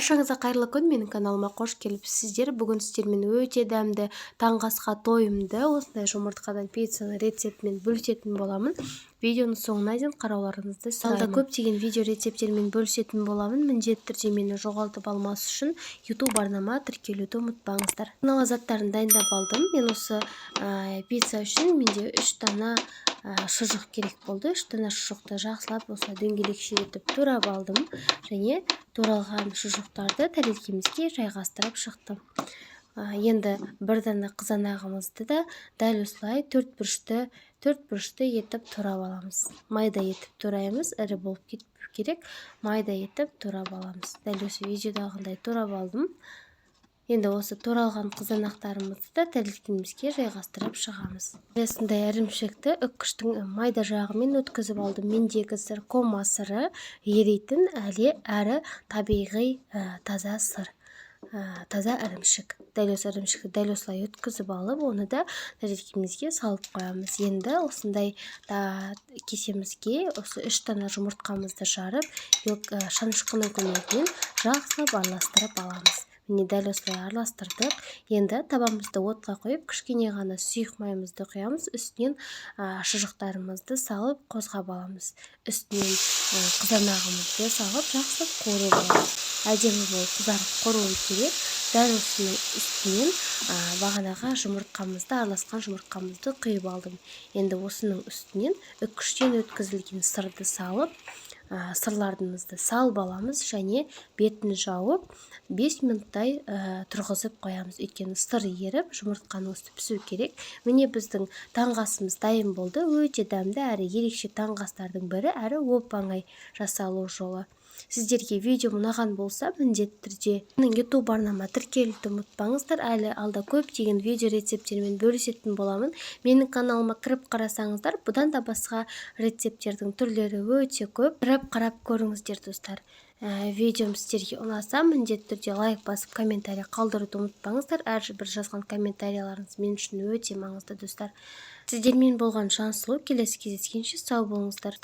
Баршаңызға қайырлы күн! Менің каналыма қош келіпсіздер! Бүгін сіздермен өте дәмді, таңғы асқа тойымды осындай жұмыртқадан пиццаның рецептімен бөлісетін боламын. Видеоның соңына дейін қарауларыңызды сұраймын. Алда көптеген видео рецепттермен бөлісетін боламын. Міндетті түрде мені жоғалтып алмас үшін YouTube арнама тіркелуді ұмытпаңыздар. Мына заттарын дайындап алдым. Мен осы пицца үшін менде үш дана шұжық керек болды. Үш дана шұжықты жақсылап осылай дөңгелекше етіп турап алдым және туралған шұжықтарды тәрелкемізге жайғастырып шықтым. Енді бір дана қызанағымызды да дәл осылай төрт бұрышты етіп турап аламыз. Майда етіп тураймыз, ірі болып кетпеу керек, майда етіп турап аламыз. Дәл осы видеодағындай турап алдым. Енді осы туралған қызанақтарымызды да тәрелкемізге жайғастырып шығамыз. Осындай ірімшікті үккіштің майда жағымен өткізіп алдым. Мендегі сыр кома сыры, еритін әле әрі табиғи, таза сыр, таза ірімшік. Дәл осы ірімшікті дәл осылай өткізіп алып, оны да тәрелкемізге салып қоямыз. Енді осындай да кесемізге осы үш дана жұмыртқамызды жарып, шанышқының көмегімен жақсылап араластырып аламыз. Міне, дәл осылай араластырдық. Енді табамызды отқа қойып, кішкене ғана сұйық майымызды құямыз. Үстінен шұжықтарымызды салып, қозғап аламыз. Үстінен қызанағымызды салып, жақсылап қуырып аламыз. Әдемі болып қызарып қуыруы керек. Дәл осының үстінен бағанағы жұмыртқамызды, араласқан жұмыртқамызды құйып алдым. Енді осының үстінен үккіштен өткізілген сырды салып, сырларымызды салып аламыз және бетін жауып, 5 минуттай тұрғызып қоямыз, өйткені сыр еріп, жұмыртқаның үсті пісу керек. Міне, біздің таңғы асымыз дайын болды. Өте дәмді әрі ерекше таңғы астардың бірі, әрі оп оңай жасалу жолы. Сіздерге видео ұнаған болса, міндетті түрде менің YouTube арнама тіркелуді ұмытпаңыздар. Әлі алда көптеген видео рецепттермен бөлісетін боламын. Менің каналыма кіріп қарасаңыздар, бұдан да басқа рецепттердің түрлері өте көп. Кіріп қарап көріңіздер, достар. Видеом сіздерге ұнаса, міндетті түрде лайк басып, комментарий қалдыруды ұмытпаңыздар. Әрбір жазған комментарияларыңыз мен үшін өте маңызды, достар. Сіздермен болған Жансұлу. Келесі кездескенше сау болыңыздар!